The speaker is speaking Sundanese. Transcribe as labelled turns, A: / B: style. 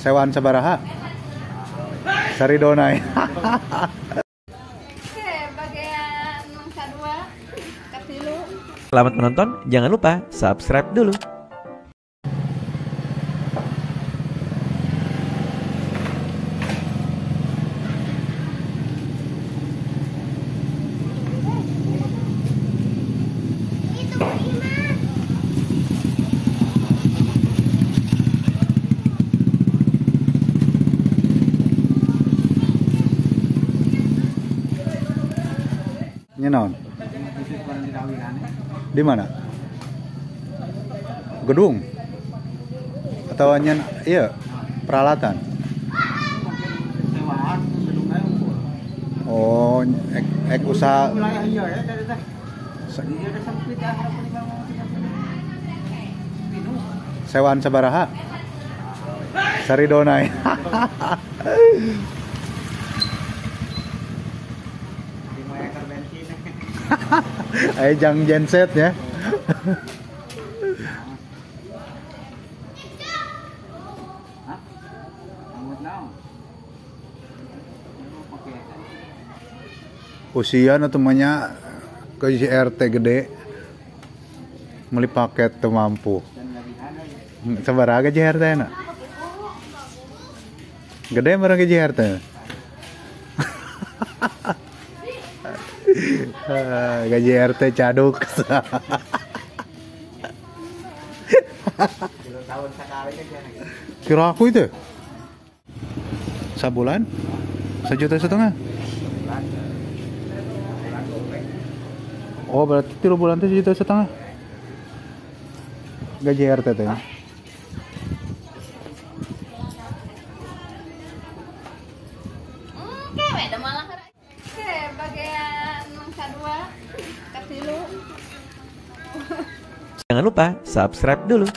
A: Sewaan sabaraha? Saridona.
B: Oke, bagian mangsa 2 katilu.
C: Selamat menonton, jangan lupa subscribe dulu.
A: Naon? Di mana? Gedung? Atau hanya iya peralatan? Oh, ek usaha. Sewaan sabaraha? Saridona. Ayo jang genset ya. Usia nu temannya ke RT gede beli paket tuh mampu. Sabaraha gaji RT na? Gede barang gaji RT. Gaji RT caduk. Kira aku itu sabulan 1,5 juta. Oh, berarti 3 bulan itu 1,5 juta gaji RT teh.
C: Jangan lupa subscribe dulu.